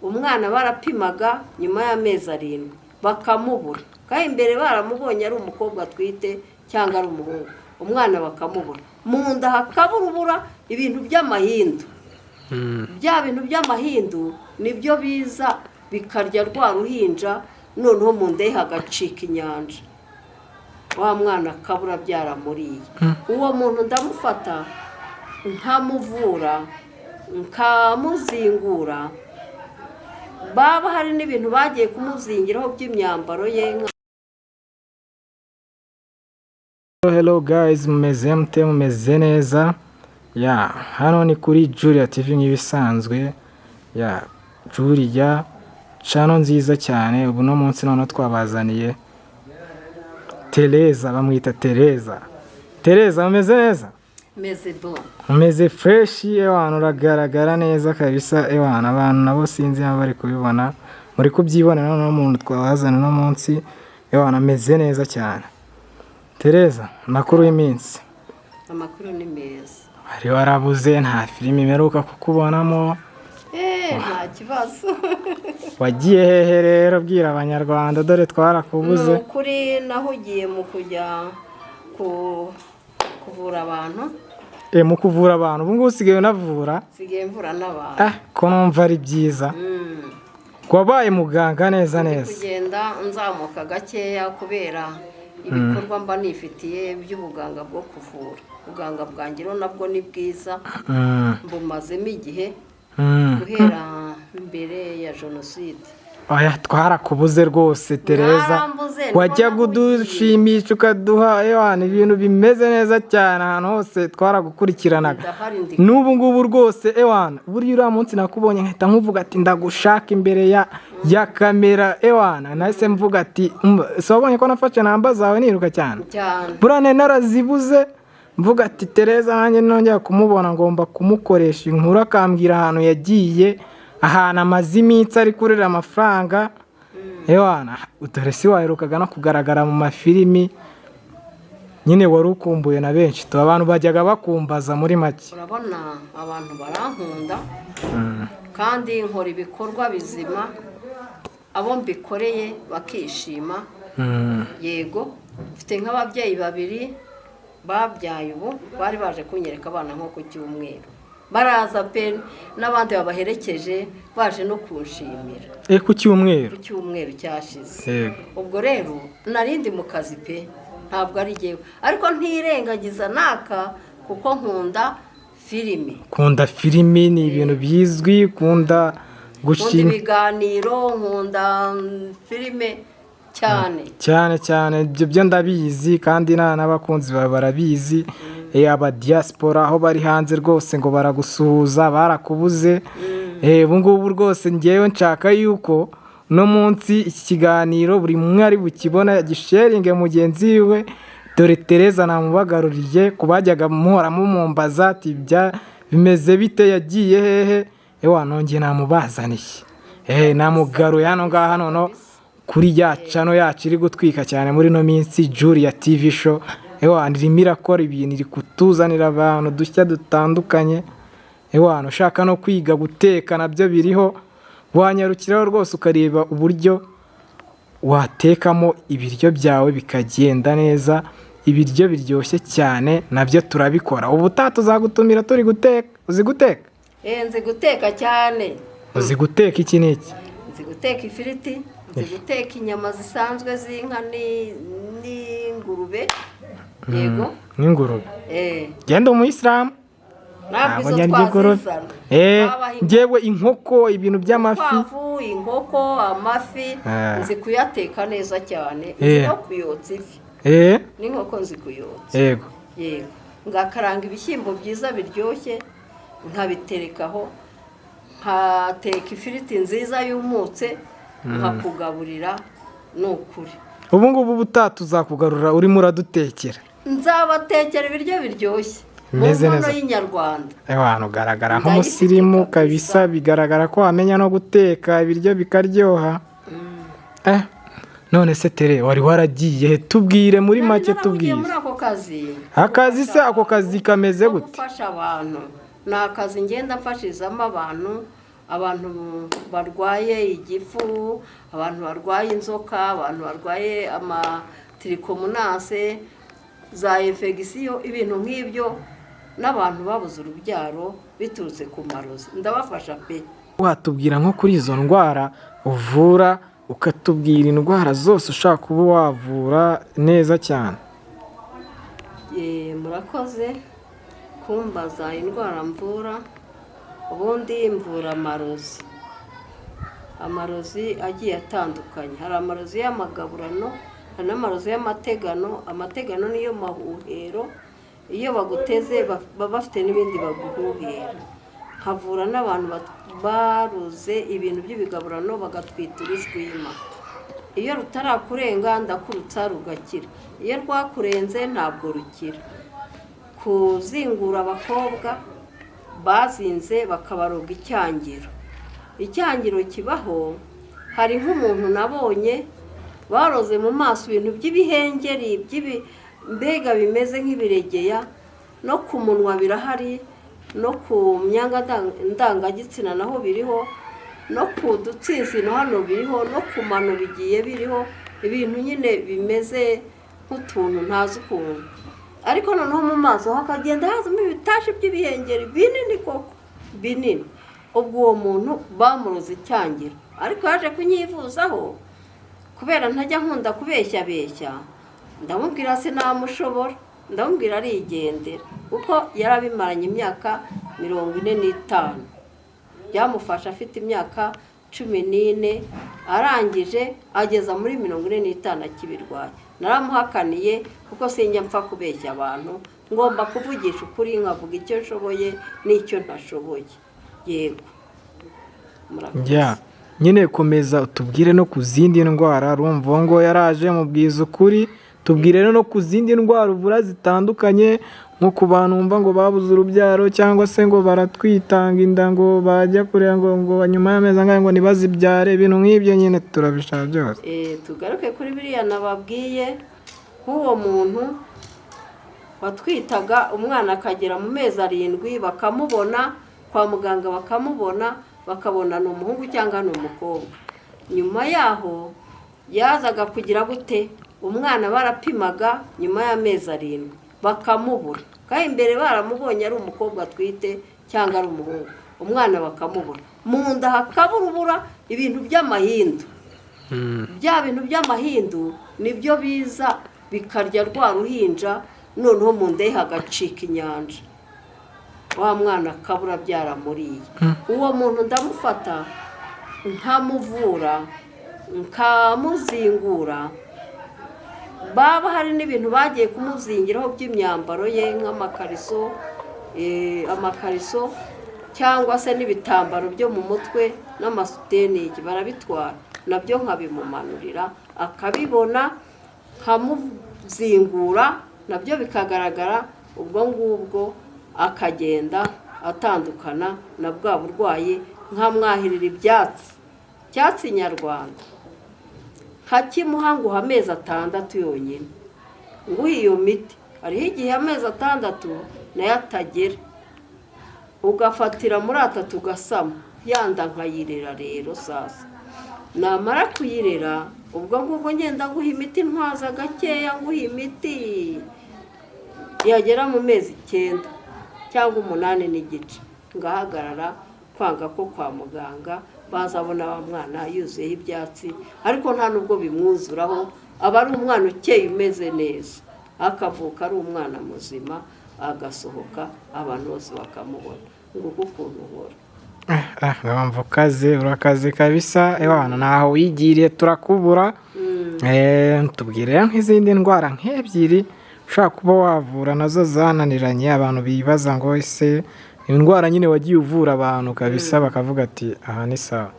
Umwana barapimaga nyuma y'amezi 7 bakamubura, kandi imbere baramubonye ari umukobwa atwite cyangwa ari umuhungu, umwana bakamubura, mu nda hakaburubura ibintu by'amahindu. Bya bintu by'amahindu nibyo biza bikarya rwa ruhinja, noneho mu nda ye hagacika inyanja, wa mwana akabura byaramuriye. Uwo muntu ndamufata nkamuvura, nkamuzingura, baba hari n'ibintu bagiye kumuzingiraho by'imyambaro ye. Hello guys, mumeze mute? Mumeze neza? Ya, hano ni kuri Julia TV nk'ibisanzwe. Ya Julia channel nziza cyane. Ubu no munsi noneho twabazaniye Tereza, bamwita Tereza. Tereza, mumeze neza? Meze bon. Umeze fresh, ewana uragaragara neza kabisa. Ewana abantu nabo sinzi niba bari kubibona, muri kubyibona. Noneho umuntu twabazana uno munsi, ewana ameze neza cyane. Tereza, amakuru y'iminsi? Amakuru ni meza. Wari warabuze, nta filime imeruka kukubonamo. Nta kibazo. Wagiye hehe rero? Bwira Abanyarwanda, dore Ni twarakubuze. ukuri nahugiye mu kujya kuvura abantu. Mu kuvura abantu, ubu ngubu usigaye unavura? Nsigaye mvura n'abantu. Ah, ko numva ari byiza! Wabaye muganga neza Ndi neza. kugenda nzamuka gakeya kubera ibikorwa mba nifitiye by'ubuganga bwo kuvura. Ubuganga bwanjye rero nabwo ni bwiza, mbumazemo igihe guhera mbere ya jenoside. Oya, twarakubuze rwose Tereza. Mwarambuze, niho Wajyaga nahugiye. udushimisha, ukaduha ewana ibintu bimeze neza cyane, ahantu hose twaragukurikiranaga. Ndahari ndi. N'ubu ngubu rwose, ewana buriya uriya munsi nakubonye nkahita nkuvuga ati ndagushaka imbere ya kamera, ewana nahise mvuga ati si wabonye ko nafashe namba zawe niruka cyane? Cyane. Buriya nari narazibuze, mvuga ati Tereza nanjye nongera kumubona ngomba kumukoresha inkuru, akambwira ahantu yagiye, ahantu amaze iminsi ari kurira amafaranga. Ewana dore si waherukaga no kugaragara mu mafilimi nyine, wari ukumbuye na benshi tuba abantu bajyaga bakumbaza muri make. Urabona abantu barankunda kandi nkora ibikorwa bizima, abo mbikoreye bakishima. Yego, mfite nk'ababyeyi babiri babyaye ubu bari baje kunyereka abana nko ku cyumweru, baraza pe, n'abandi babaherekeje baje no kunshimira. Ku cyumweru? Ku cyumweru cyashize. Yego. Ubwo rero narindi mu kazi pe, ntabwo ari jyewe, ariko ntirengagiza naka kuko nkunda filime. Kunda filimi ni ibintu bizwi, kunda Nkunda gushima ibiganiro, nkunda filime cyane. Cyane cyane, ibyo byo ndabizi kandi n'abakunzi bawe barabizi. Aba diaspora aho bari hanze rwose ngo baragusuhuza, barakubuze. Ubu ngubu rwose ngewe nshaka yuko uno munsi iki kiganiro buri umwe ari bukibona gisharinge mugenzi we. Dore Tereza namubagaruriye ku bajyaga muhora mumumbaza ati bya bimeze bite, yagiye hehe? Ewa nongeye namubazaniye, namugaruye hano ngaha noneho kuri ya channel yacu iri gutwika cyane muri ino minsi, Julia TV Show. Ewa irimo irakora ibintu, iri kutuzanira abantu dushya dutandukanye. Ewa ushaka no kwiga guteka nabyo biriho, wanyarukiraho rwose ukareba uburyo watekamo ibiryo byawe bikagenda neza, ibiryo biryoshye cyane nabyo turabikora. Ubu tuzagutumira turi guteka. Uzi guteka? Nzi guteka cyane. Uzi guteka iki n'iki? Nzi guteka ifiriti, nzi guteka inyama zisanzwe z'inka n'ingurube, yego. N'ingurube? Eh. Genda umuyisilamu. Ntabwo Ntabwo izo njya ndya ingurube. twazizana. Habaho Njyewe inkoko, ibintu by'amafi. Inkwavu, inkoko, amafi. Nzi kuyateka neza cyane, nzi no kuyotsa ifi. N'inkoko nzi kuyotsa. Yego. Yego, ngakaranga ibishyimbo byiza biryoshye nkabiterekaho, nkateka ifiriti nziza yumutse, nkakugaburira, ni ukuri. Ubu ngubu ubutaha tuzakugarura urimo uradutekera. Nzabatekera ibiryo biryoshye mu Bimeze nkono neza. y'inyarwanda. Ewana ugaragara Ndayifite nk'umusirimu kabisa. Kabisa, bigaragara ko wamenya no guteka ibiryo bikaryoha. None se Tere, wari waragiye he? Tubwire muri Nari make. narahugiye Tubwire. muri ako kazi. Akazi se, ako kazi kameze Ko gute? gufasha abantu, ni akazi ngenda mfashirizamo abantu. Abantu barwaye igifu, abantu barwaye inzoka, abantu barwaye amatirikomunase, za infegisiyo, ibintu nk'ibyo, n'abantu babuze urubyaro biturutse ku marozi, ndabafasha pe. Watubwira nko kuri izo ndwara uvura, ukatubwira indwara zose ushaka kuba wavura neza cyane. Murakoze kumbaza indwara mvura. Ubundi mvura amarozi, amarozi agiye atandukanye. Hari amarozi y'amagaburano, hari n'amarozi y'amategano. Amategano niyo mahuhero, iyo baguteze baba bafite n'ibindi baguhuhera. Nkavura n'abantu baruze ibintu by'ibigaburano bagatwita urujwima. Iyo rutarakurenga ndakurutsa rugakira, iyo rwakurenze ntabwo rukira. Kuzingura abakobwa bazinze bakabaroga icyangiro, icyangiro kibaho. Hari nk'umuntu nabonye baroze mu maso ibintu by'ibihengeri, mbega bimeze nk'ibiregeya, no ku munwa birahari, no ku myanya ndangagitsina naho biriho, no ku dutsinsino hano biriho, no ku mano bigiye biriho, ibintu nyine bimeze nk'utuntu ntazi ukuntu. Ariko noneho mu maso hakagenda hazamo ibitashi by'ibihengeri binini koko binini. Ubwo uwo muntu bamuroze icyangiro, ariko yaje kunyivuzaho kubera ntajya nkunda kubeshyabeshya, ndamubwira sinamushobora, ndamubwira arigendera, kuko yarabimaranye imyaka 45. Byamufashe afite imyaka 14, arangije ageza muri 45 akibirwaye. Naramuhakaniye kuko sinjya mpfa kubeshya abantu, ngomba kuvugisha ukuri, nkavuga icyo nshoboye n'icyo ntashoboye. Yego, murakoze. Nyine komeza utubwire no ku zindi ndwara. Urumva ngo yaraje mubwiza ukuri, tubwire no ku zindi ndwara uvura zitandukanye, nko ku bantu wumva ngo babuze urubyaro, cyangwa se ngo baratwitanga inda, ngo bajya kureba ngo nyuma y'amezi angahe ngo ntibazibyare, ibintu nk'ibyo nyine turabishaka byose. Tugaruke kuri biriya nababwiye, nk'uwo muntu watwitaga umwana akagera mu mezi 7 bakamubona kwa muganga, bakamubona bakabona ni umuhungu cyangwa ni umukobwa. Nyuma yaho yazaga kugira gute? Umwana barapimaga nyuma y'amezi 7 bakamubura, kandi imbere baramubonye ari umukobwa atwite cyangwa ari umuhungu, umwana bakamubura. Mu nda hakaburubura ibintu by'amahindu. Bya bintu by'amahindu nibyo biza bikarya rwa ruhinja, noneho mu nda ye hagacika inyanja, wa mwana akabura byaramuriye. Uwo muntu ndamufata nkamuvura, nkamuzingura. Baba hari n'ibintu bagiye kumuzingiraho by'imyambaro ye, nk'amakariso, amakariso cyangwa se n'ibitambaro byo mu mutwe n'amasutenigi, barabitwara nabyo nkabimumanurira akabibona, nkamuzingura nabyo bikagaragara. Ubwo ngubwo akagenda atandukana na bwa burwayi, nkamwahirira ibyatsi, icyatsi nyarwanda nkakimuha nguha amezi 6 yonyine, nguha iyo miti. Hariho igihe amezi 6 nayo atagera, ugafatira muri 3 ugasama, yanda nkayirera. Rero sasa namara kuyirera, ubwo ngubwo ngenda nguha imiti, ntwaza gakeya nguha imiti, yagera mu mezi 9 cyangwa 8 n'igice ngahagarara, kwanga ko kwa muganga bazabona wa mwana yuzuyeho ibyatsi, ariko nta nubwo bimwuzuraho, aba ari umwana ukeye umeze neza, akavuka ari umwana muzima, agasohoka abantu bose bakamubona. Nguko ukuntu nkora. Urumva ukaze, urakaze kabisa. Ewana ntaho wigiriye turakubura. Tubwire nk'izindi ndwara nk'ebyiri ushobora kuba wavura nazo zananiranye, abantu bibaza ngo ese indwara nyine wagiye uvura abantu kabisa bakavuga ati aha ni sawa.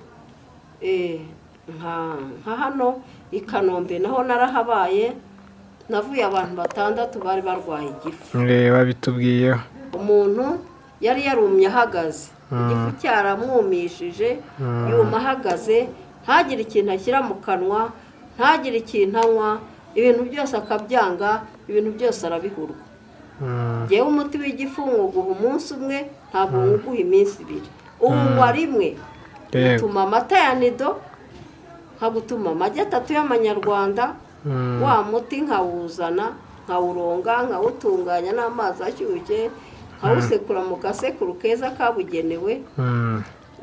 Nka hano i Kanombe naho narahabaye, navuye abantu 6 bari barwaye igifu. Babitubwiyeho. Umuntu yari yarumye ahagaze, igifu cyaramwumishije, yuma ahagaze, ntagire ikintu ashyira mu kanwa, ntagire ikintu anywa, ibintu byose akabyanga, ibintu byose arabihurwa. Ngewe umuti w'igifu nywuguha umunsi umwe, ntabwo nywuguha iminsi 2, uwunywa rimwe Yego. Utuma amata ya nido, nkagutuma amagi 3 y'amanyarwanda, wa muti nkawuzana, nkawuronga, nkawutunganya n'amazi ashyushye, nkawusekura mu gasekuru keza kabugenewe,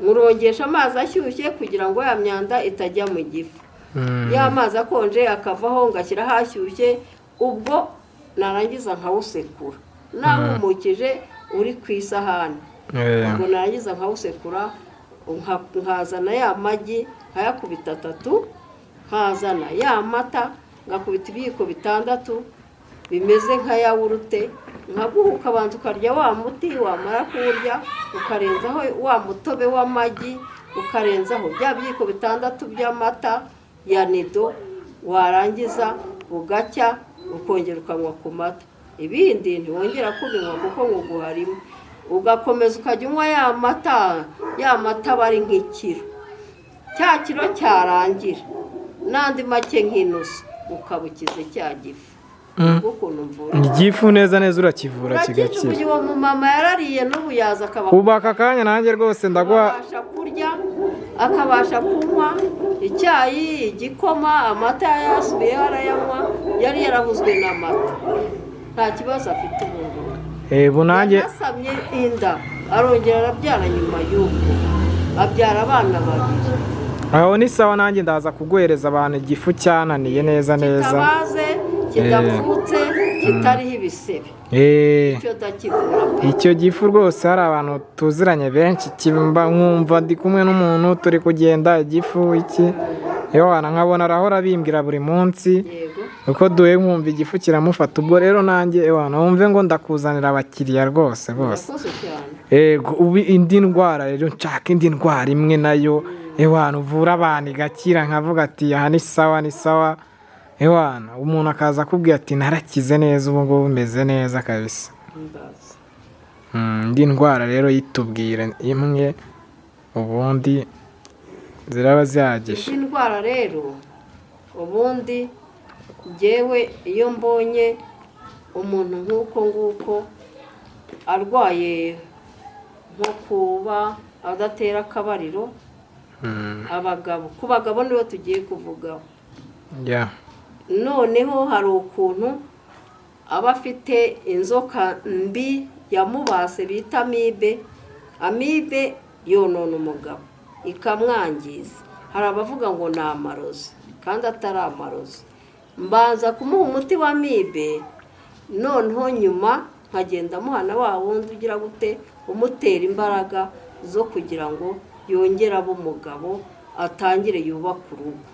nkurongesha amazi ashyushye kugira ngo ya myanda itajya mu gifu. Ya mazi akonje akavaho, ngashyira hashyushye, ubwo narangiza nkawusekura nawumukije uri ku isahani. Ubwo narangiza nkawusekura, nkazana ya magi nkayakubita 3, nkazana ya mata ngakubita ibiyiko 6 bimeze nka yawurute, nkaguha ukabanza ukarya wa muti, wamara kuwurya ukarenzaho wa mutobe w'amagi, ukarenzaho bya biyiko 6 by'amata ya nido, warangiza ugacya ukongera ukanywa ku mata. Ibindi ntiwongera kubinywa kuko nguguha rimwe, ugakomeza ukajya unywa ya mata, ya mata aba ari nk'ikiro, cya kiro cyarangira n'andi make nk'inusu, ukabukize cya gifu. Ukuntu mvura Igifu neza neza urakivura kigakira. Urakijugunya. Uwo mumama yarariye n'ubu yaza akaba Ubu aka kanya nanjye rwose ndaguha. Akabasha kurya, akabasha kunywa icyayi, igikoma, amata yasubiyeho arayanywa, yari yarahuzwe n'amata, nta kibazo afite ubu ngubu. Ubu nanjye Yanasamye inda, arongera arabyara, nyuma y'ubwo abyara abana 2. Aho ni sawa, nanjye ndaza kuguhereza abantu igifu cyananiye neza neza. Kitabaze, kidapfutse, kitariho ibisebe. Icyo ndakivura pe. Icyo gifu rwose hari abantu tuziranye benshi kimba, nkumva ndi kumwe n'umuntu turi kugenda igifu iki, yewana nkabona arahora bimbwira buri munsi. Yego. Uko duhe nkumva igifu kiramufata. Ubwo rero nanjye ewana wumve ngo ndakuzanira abakiriya rwose bose. Urakoze cyane. Yego. Ubu indi ndwara rero, nshaka indi ndwara imwe nayo ewana uvura abantu igakira, nkavuga ati aha ni sawa, ni sawa. Ewana umuntu akaza akubwira ati narakize neza, ubu ngubu meze neza kabisa. Ndaza. Indi ndwara rero yitubwire imwe, ubundi ziraba zihagije. Indi ndwara rero, ubundi njyewe iyo mbonye umuntu nk'uko nguko arwaye, nko kuba adatera akabariro, abagabo, ku bagabo nibo tugiye kuvugaho. Noneho hari ukuntu aba afite inzoka mbi yamubase bita amibe. Amibe yonona umugabo ikamwangiza. Hari abavuga ngo ni amarozi kandi atari amarozi. Mbanza kumuha umuti wa amibe, noneho nyuma nkagenda amuha na wa wundi ugira gute, umutera imbaraga zo kugira ngo yongere abe umugabo, atangire yubake urugo.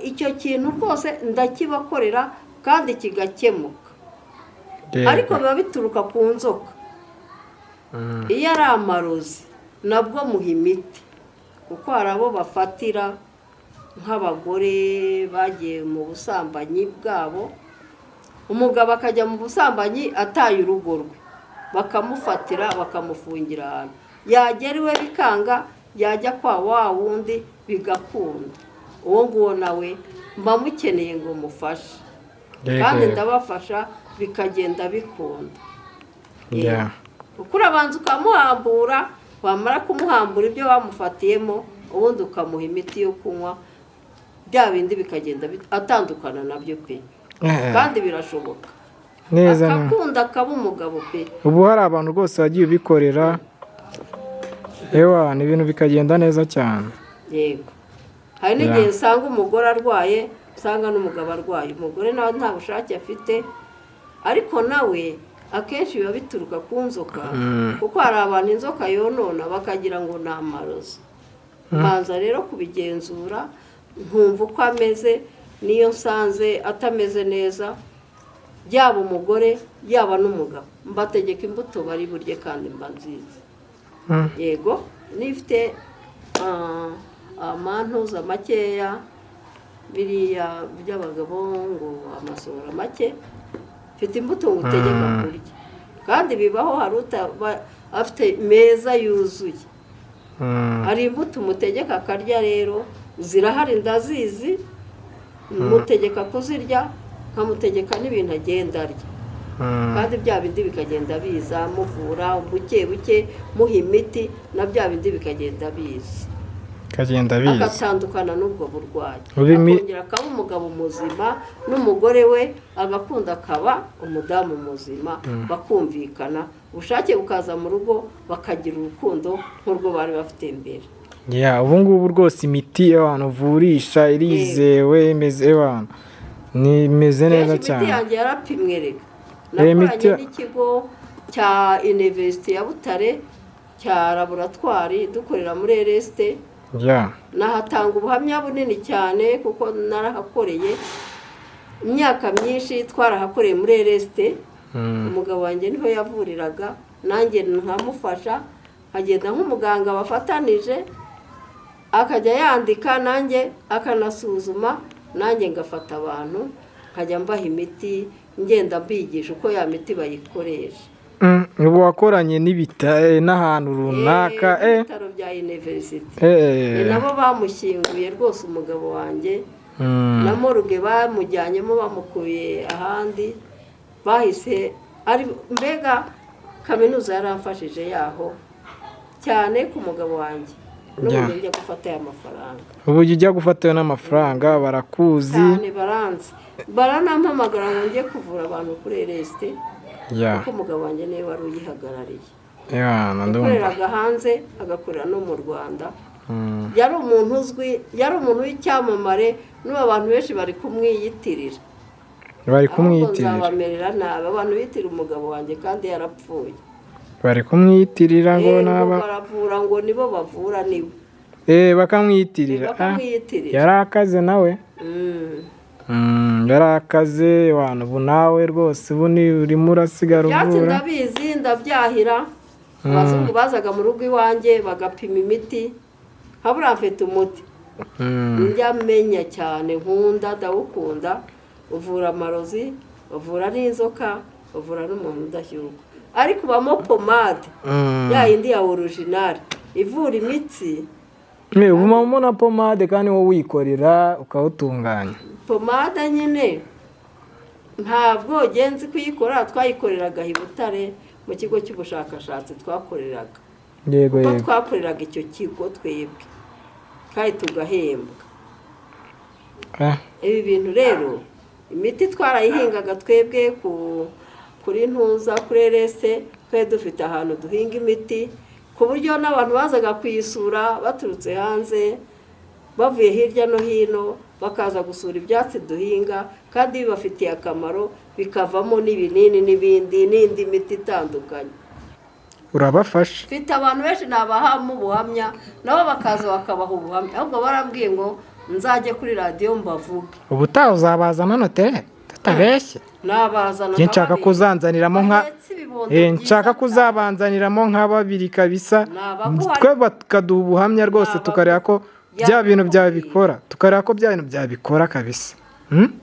Icyo kintu rwose ndakibakorera kandi kigakemuka. Ariko biba bituruka ku nzoka. Iyo ari amarozi nabwo muha imiti, kuko hari abo bafatira nk'abagore bagiye mu busambanyi bwabo, umugabo akajya mu busambanyi ataye urugo rwe, bakamufatira bakamufungira ahantu, yagera iwe bikanga, yajya kwa wa wundi bigakunda. Uwo nguwo nawe mba mukeneye ngo mufashe, kandi ndabafasha bikagenda bikunda. Kuko urabanza ukamuhambura, wamara kumuhambura ibyo bamufatiyemo, ubundi ukamuha imiti yo kunywa, bya bindi bikagenda atandukana nabyo pe. Kandi birashoboka. Neza. Akakunda akaba umugabo pe. Ubu hari abantu rwose wagiye ubikorera, ewa ni ibintu bikagenda neza cyane. Yego, hari n'igihe usanga umugore arwaye, usanga n'umugabo arwaye, umugore nawe nta bushake afite, ariko nawe akenshi biba bituruka ku nzoka, kuko hari abantu inzoka yonona bakagira ngo ni amarozi. Mbanza rero kubigenzura nkumva uko ameze, niyo nsanze atameze neza, yaba umugore yaba n'umugabo, mbategeka imbuto bari burye kandi mba nziza. Yego, nifite amantuza makeya, biriya by'abagabo ngo amasohoro make, mfite imbuto ngutegeka kurya, kandi bibaho hari utaba afite meza yuzuye. Hari imbuto umutegeka akarya rero, zirahari ndazizi, mutegeka kuzirya, nkamutegeka n'ibintu agenda arya, kandi bya bindi bikagenda biza, muvura buke buke, muha imiti, na bya bindi bikagenda biza. Kagenda biza. Agatandukana n'ubwo burwayi, Ubu akongera akaba umugabo muzima n'umugore we agakunda akaba umudamu muzima, bakumvikana, ubushake bukaza mu rugo, bakagira urukundo nk'urwo bari bafite mbere. Ya, ubu ngubu rwose imiti abantu uvurisha irizewe, imeze abantu ni imeze neza Kenshi imiti cyane. yanjye yarapimwe reka. Eh, imiti Nakoranye n'ikigo cya Université ya Butare cya laboratwari, dukorera muri eresite. Nahatanga ubuhamya bunini cyane kuko narahakoreye imyaka myinshi, twarahakoreye muri eresite. Umugabo wanjye niho yavuriraga, nanjye nkamufasha, nkagenda nk'umuganga bafatanije, akajya yandika nanjye akanasuzuma, nanjye ngafata abantu nkajya mbaha imiti, ngenda mbigisha uko ya miti bayikoresha. Ubu wakoranye n'ahantu runaka? N'ibitaro bya université. Ni nabo bamushyinguye rwose umugabo wanjye. Na morgue bamujyanyemo bamukuye ahandi, bahise ari mbega kaminuza yaramfashije yaho cyane ku mugabo wanjye n'ubu njya gufata aya mafaranga. Ubu ujya gufatayo n'amafaranga barakuzi? Cyane, baranzi, baranampamagara ngo njye kuvura abantu kuri eresite, kuko umugabo wanjye niwe wari uyihagarariye. Ya, ndumva. Yakoreraga hanze, agakorera no mu Rwanda. Yari umuntu uzwi, yari umuntu w'icyamamare, n'ubu abantu benshi bari kumwiyitirira. Bari Ahubwo kumwiyitirira. nzabamerera nabi abantu bitirira umugabo wanjye kandi yarapfuye. Bari kumwiyitirira ngo Ngo naba baravura, ngo nibo bavura niwe. Bakamwiyitirira. Bakamwiyitirira. Yari akaze nawe. Yari akaze wantu. Ubu nawe rwose ubu ni urimo urasigara Ibyatsi uvura. ndabizi, ndabyahira. Abazungu bazaga mu rugo iwanjye bagapima imiti, nkabura mfite umuti njya menya cyane, nkunda, ndawukunda, uvura amarozi, uvura n'inzoka, uvura n'umuntu udashyukwa, ariko ubamo pomade ya yindi ya original ivura imitsi. Ubumamo na pomade kandi wowe wikorera ukawutunganya? Pomade nyine ntabwo nzi kuyikora, twayikoreraga i Butare mu kigo cy'ubushakashatsi twakoreraga, kuko twakoreraga icyo kigo twebwe kandi tugahembwa. Ibi bintu rero, imiti twarayihingaga twebwe kuri ntuza, kuri erese, twari dufite ahantu duhinga imiti, ku buryo n'abantu bazaga kuyisura baturutse hanze, bavuye hirya no hino, bakaza gusura ibyatsi duhinga kandi bibafitiye akamaro, bikavamo n'ibinini n'ibindi n'indi miti itandukanye. Urabafasha. Mfite abantu benshi nabahamo ubuhamya, nabo bakaza bakabaha ubuhamya. Ahubwo barambwiye ngo nzajye kuri radiyo mbavuge. Ubutaha uzabazana notere tutabeshye. Nabazana. Njye nshaka nkababiri. kuzanzaniramo nka Bahetse ibibondo byiza nshaka cyane. kuzabanzaniramo nka babiri kabisa. Nabaguha. Twe bakaduha ubuhamya rwose, tukareba ko bya bintu byabikora, tukareba ko bya bintu byabikora kabisa.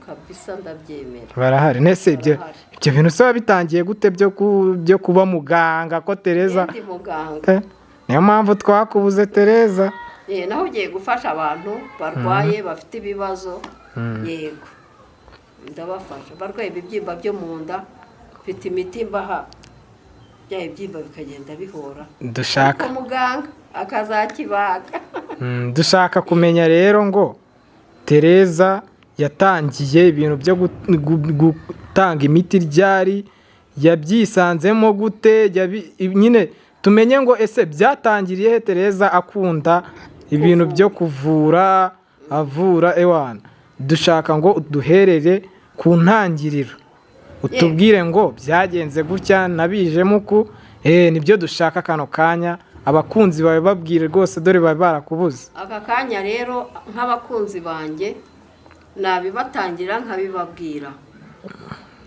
Kabisa, ndabyemera. Barahari nese ibyo? Barahari. Ibyo bintu se bitangiye gute byo kuba muganga ko Tereza? Ndi muganga. Niyo mpamvu twakubuze, Tereza. Naho ugiye gufasha abantu barwaye, bafite ibibazo, yego, ndabafasha. Barwaye ibibyimba byo mu nda, mfite imiti mbaha, bya bibyimba bikagenda bihora. Dushaka Ariko muganga akazakibaga. Dushaka kumenya rero ngo Tereza yatangiye ibintu byo gutanga imiti ryari, yabyisanzemo gute, nyine tumenye ngo ese byatangiriye he Tereza akunda ibintu byo kuvura, avura ewana. Dushaka ngo uduherere ku ntangiriro, utubwire ngo byagenze gutya, nabijemo uku. Nibyo dushaka kano kanya. Abakunzi bawe babwire rwose, dore bari barakubuze. Aka kanya rero nk'abakunzi banjye nabibatangira nkabibabwira.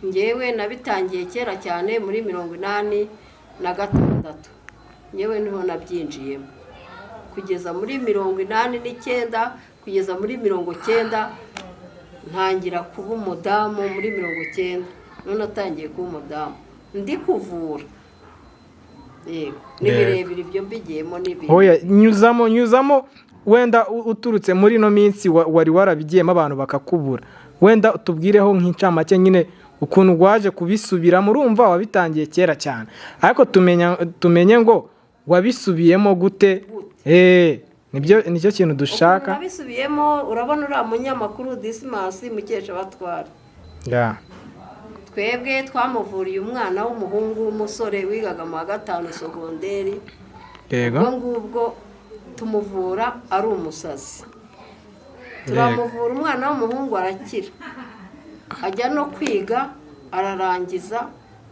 Ngewe nabitangiye kera cyane, muri 86, ngewe niho nabyinjiyemo, kugeza muri 89, kugeza muri 90 ntangira kuba umudamu. Muri 90 none natangiye kuba umudamu ndi kuvura. Yego, ni birebire ibyo mbigiyemo n'ibindi. Hoya, nyuzamo, nyuzamo. Wenda uturutse muri ino minsi wari warabigiyemo abantu bakakubura, wenda utubwireho nk'incamake nyine ukuntu waje kubisubiramo. Urumva wabitangiye kera cyane, ariko tumenye ngo wabisubiyemo gute? Nibyo, nicyo kintu dushaka. Ukuntu nabisubiyemo, urabona uriya munyamakuru Disimasi Mukeshabatwara, twebwe twamuvuriye umwana w'umuhungu w'umusore wigaga mu wa 5 sogonderi. Ubwo ngubwo tumuvura ari umusazi, turamuvura umwana w'umuhungu arakira, ajya no kwiga ararangiza.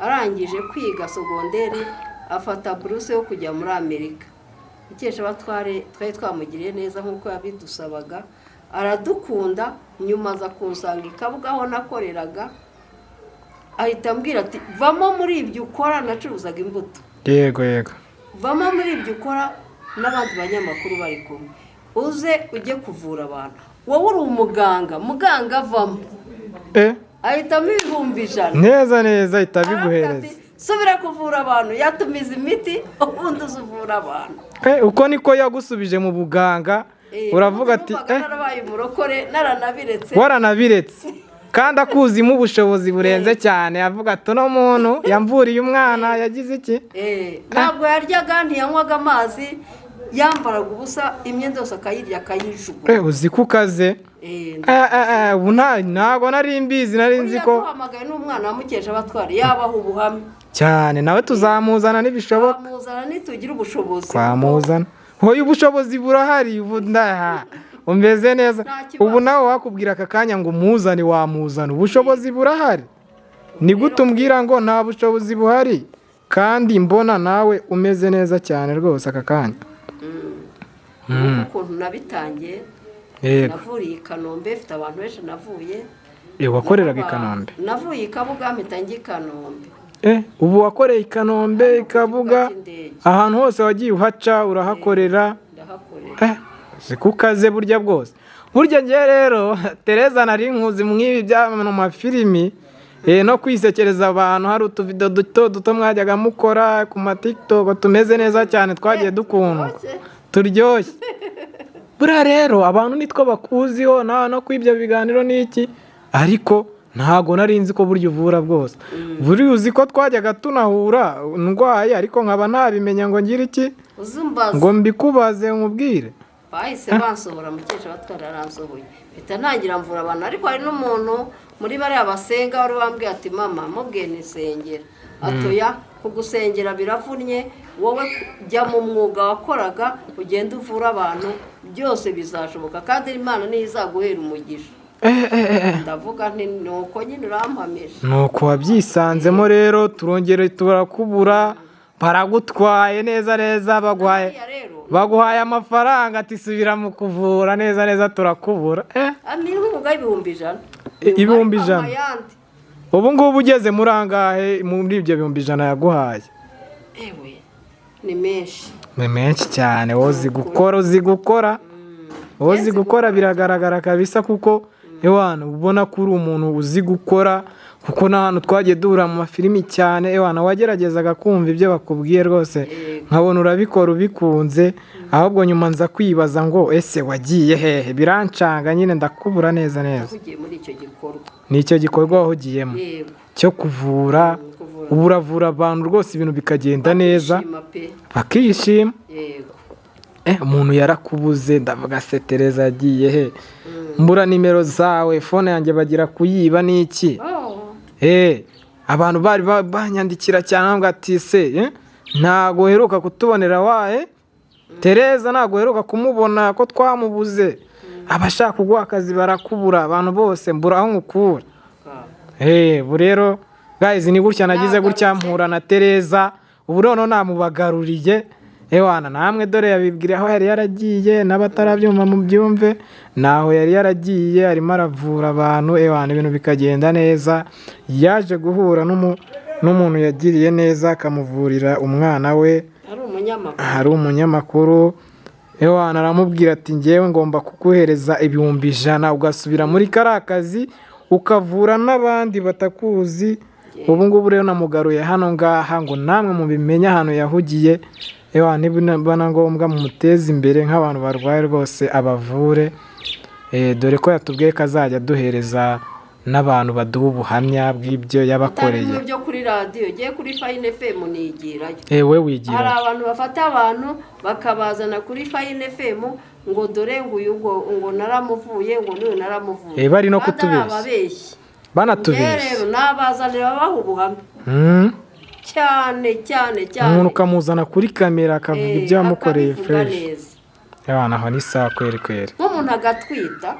Arangije kwiga sogonderi afata buruse yo kujya muri Amerika. Mukeshabatware twari twamugiriye neza nk'uko yabidusabaga, aradukunda. Nyuma aza kunsanga i Kabuga aho nakoreraga, ahita ambwira ati vamo muri ibyo ukora. Nacuruzaga imbuto. yego yego Vamo muri ibyo ukora n'abandi banyamakuru bari kumwe, uze ujye kuvura abantu, wowe uri umuganga. Muganga avamo, ahitamo 100,000. Neza neza, ahita Aravuga abiguhereza. ati, subira kuvura abantu, yatumiza imiti, ubundi uze uvura abantu. Uko niko yagusubije mu buganga. Uravuga ati Numvaga narabaye umurokore, naranabiretse. Waranabiretse kandi akuzimo ubushobozi burenze cyane, avuga ati uno muntu yamvuriye umwana yagize iki. Ntabwo yaryaga, ntiyanywaga amazi, yambaraga ubusa, imyenda yose akayirya akayijugunya. Uzi ko ukaze. Ubu ntabwo nari mbizi, nari nzi ko Duhamagaye n'umwana wa Mukeshabatware yabaha ubuhamya. Cyane, nawe tuzamuzana nibishoboka. Twamuzana nitugira ubushobozi. Twamuzana. Hoya, ubushobozi burahari ubu, ndaha umeze neza. Nta kibazo. Ubu nawe wakubwira aka kanya ngo umuzane, wamuzana, ubushobozi burahari. Ni gute umbwira ngo nta bushobozi buhari kandi mbona nawe umeze neza cyane rwose aka kanya? Ukuntu nabitangiye, navuriye i Kanombe, mfite abantu benshi navuye. Wakoreraga i Kanombe? Navuye i Kabuga mpita njya i Kanombe. Ubu wakoreye i Kanombe, i Hano ku kibuga Kabuga, cy'indege. ahantu hose wagiye uhaca urahakorera. Ndahakorera. Uzi ko ukaze burya bwose. Burya ngewe rero Tereza nari nkuzi mw'ibi bya mu mafilimi, no kwisekereza abantu. Hari utuvido duto duto mwajyaga mukora ku ma TikTok tumeze neza cyane, twagiye dukundwa, Turyoshye. turyoshye. Buriya rero abantu nitwo bakuziho na no kw'ibyo biganiro n'iki, ariko ntago nari nzi ko burya uvura bwose. Buriya uzi ko twajyaga tunahura ndwaye, ariko nkaba ntabimenya ngo ngire iki, Uzumbaza. ngo mbikubaze nkubwire. Bahise bansohora, Mukeshabatwara yaransohoye, mpita ntangira mvura abantu. Ariko hari n'umuntu muri bariya basenga wari wambwiye ati mama, mubwiye nisengera, atoya kugusengera biravunnye, wowe jya mu mwuga wakoraga, ugende uvura abantu, byose bizashoboka kandi Imana niyo izaguhera umugisha. Ndavuga nti nuko nyine urampamije. Nuko wabyisanzemo rero, turongera turakubura, baragutwaye neza neza, baguhaye Buriya rero baguhaye amafaranga ati subira mu kuvura neza neza, turakubura. Ni inkunga y'100,000. Ibihumbi Ariko ijana. ayandi. Ubu ngubu ugeze muri angahe muri ibyo 100,000 yaguhaye? Ewe, ni menshi. Ni menshi cyane. Wowe uzi gukora, uzi gukora, wowe uzi gukora, biragaragara kabisa, kuko ewana ubona ko uri umuntu uzi gukora, kuko n'ahantu twagiye duhura mu mafilimi cyane, ewana wageragezaga kumva ibyo bakubwiye rwose, nkabona urabikora ubikunze. Ahubwo nyuma nza kwibaza ngo ese wagiye hehe, birancanga nyine ndakubura neza neza. Nahugiye muri icyo gikorwa. Ni icyo gikorwa wahugiyemo Yego. cyo kuvura. Kuvura. Ubu uravura abantu rwose ibintu bikagenda neza. Bakishima pe. Bakishima. Yego. Umuntu yarakubuze, ndavuga se Tereza yagiye he, mbura nimero zawe, phone yanjye bagira kuyiba n'iki. Oh. Abantu bari banyandikira cyane bavuga ati se ntago uheruka kutubonera wae Tereza, ntago uheruka kumubona ko twamubuze, abashaka kuguha akazi barakubura, abantu bose mbura aho nkukura. Ubu rero guys ni gutya nagize gutya mpura na Tereza, ubu noneho namubagaruriye. Ewana namwe dore yabibwira aho yari yaragiye, n'abatarabyumva mubyumve, naho yari yaragiye arimo aravura abantu, ewana ibintu bikagenda neza. Yaje guhura n'umuntu yagiriye neza akamuvurira umwana we. Ari umunyamakuru. Hari umunyamakuru. Ewana aramubwira ati ngewe ngomba kuguhereza 100,000 ugasubira muri kariya kazi ukavura n'abandi batakuzi. Ubu ngubu rero namugaruye hano ngaha ngo namwe mubimenye ahantu yahugiye. Ewana niba na ngombwa mumuteze imbere nk'abantu barwaye rwose abavure. Dore ko yatubwiye ko azajya aduhereza n'abantu baduha ubuhamya bw'ibyo Utari yabakoreye. mu byo kuri radiyo, ugiye kuri Fine FM nigirayo. We Hari wigira. abantu bafata abantu bakabazana kuri Fine FM ngo dore ngo uyu ngo naramuvuye, ngo n'uyu naramuvuye. Bari no Kandi ari kutubeshya. ababeshyi. Banatubeshya. Njyewe rero nabazanira babaha ubuhamya. Cyane cyane cyane. Umuntu ukamuzana kuri kamera akavuga ibyo yamukoreye Akabivuga fresh. neza. Abana aho ni sawa kweri kweri. Nk'umuntu agatwita,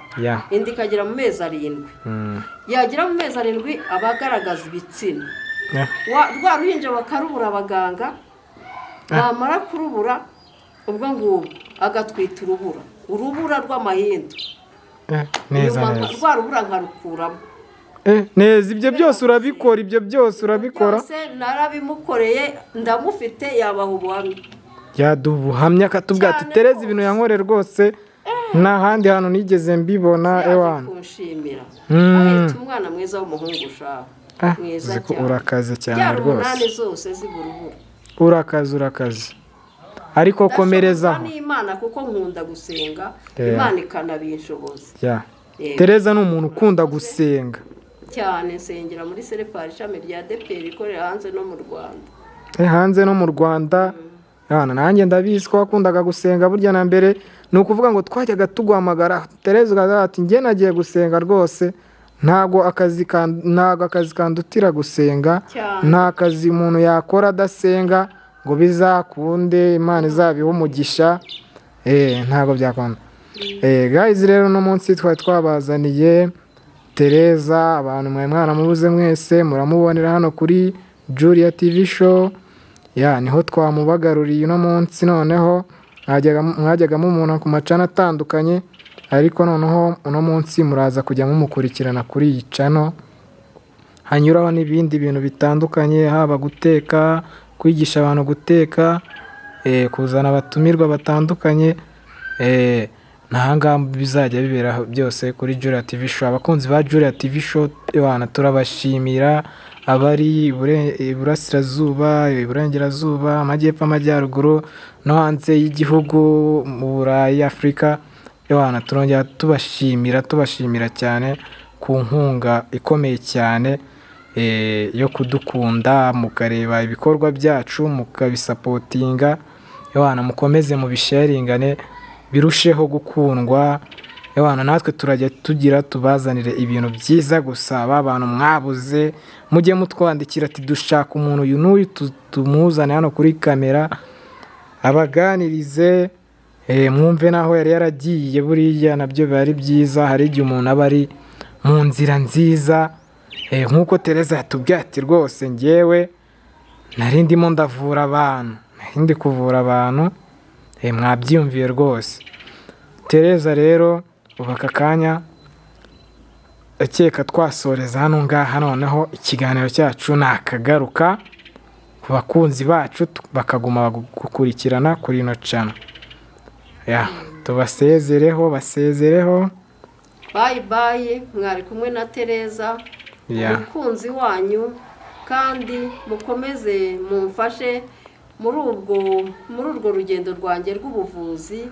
inda ikagera mu mezi 7. Yagera mu mezi 7 aba agaragaza ibitsina. Rwa ruhinja bakarubura abaganga, bamara kurubura ubwo ngubwo agatwita urubura, urubura rw'amahindu. Neza Nyuma neza. rwa rubura nkarukuramo. Neza, ibyo byose urabikora, ibyo byose urabikora. Byose narabimukoreye, ndamufite, yabaha ubuhamya. Yaduha ubuhamya akatubwira ati Cyane Tereza rwose. ibintu yankoreye rwose nta handi hantu nigeze mbibona Yaje ewana. kunshimira. Ahetse umwana mwiza w'umuhungu ushaka. Mwiza Uzi ko cyane. urakaze cyane Byara rwose. 8 zose z'iburubura. Urakaze, urakaze. Ariko komerezaho. Ndashobozwa n'Imana kuko nkunda gusenga, Imana ikanabinshoboza. Yego. Tereza ni umuntu ukunda gusenga. Cyane, nsengera muri Serepari ishami rya ADEPR ikorera hanze no mu Rwanda. Hanze no mu Rwanda. Yana, nanjye ndabizi ko wakundaga gusenga burya na mbere. Ni ukuvuga ngo twajyaga tuguhamagara Tereza ukaza ati njye nagiye gusenga rwose, ntabwo akazi ntabwo akazi kandutira gusenga. Cyane. Nta kazi umuntu yakora adasenga ngo bizakunde, Imana izabihe umugisha. Ntabwo byakunda. Guys rero uno munsi twari twabazaniye Tereza, abantu mwe mwaramubuze mwese muramubonera hano kuri Julia TV show. Ya, niho twamubagaruriye uno munsi. Noneho mwajyaga mumubona ku macana atandukanye, ariko noneho uno munsi muraza kujya mumukurikirana kuri iyi channel. Hanyuraho n'ibindi bintu bitandukanye, haba guteka, kwigisha abantu guteka, kuzana abatumirwa batandukanye. N'ahangaha bizajya bibera byose kuri Julia TV show. Abakunzi ba Julia TV show bana turabashimira, abari iburasirazuba, iburengerazuba, amajyepfo, amajyaruguru no hanze y'igihugu, mu Burayi, Afurika. Bana turongera tubashimira, tubashimira cyane ku nkunga ikomeye cyane yo kudukunda, mukareba ibikorwa byacu mukabisapotinga. Bana mukomeze mubisharingane birusheho gukundwa. Bana natwe turajya tugira tubazanire ibintu byiza gusa. Ba bantu mwabuze mujye mutwandikira ati dushaka umuntu uyu n'uyu tumuzane hano kuri kamera abaganirize, mwumve naho yari yaragiye. Buriya nabyo biba ari byiza, hari igihe umuntu aba ari mu nzira nziza. Nk'uko Tereza yatubwiye ati rwose njyewe nari ndimo ndavura abantu, nari ndi kuvura abantu. Mwabyiyumviye rwose. Tereza rero ubu aka kanya ndakeka twasoreza hano ngaha. Noneho ikiganiro cyacu nakagaruka ku bakunzi bacu bakaguma gukurikirana kuri ino channel. Ya, tubasezereho, basezereho. Bye bye, mwari kumwe na Tereza, umukunzi wanyu, kandi mukomeze mumfashe muri urwo rugendo rwanjye rw'ubuvuzi.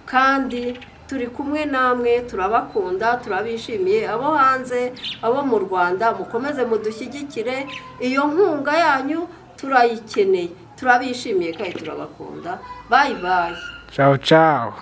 Kandi turi kumwe namwe, turabakunda, turabishimiye, abo hanze, abo mu Rwanda, mukomeze mudushyigikire, iyo nkunga yanyu turayikeneye, turabishimiye kandi turabakunda. Bye bye. Ciao ciao.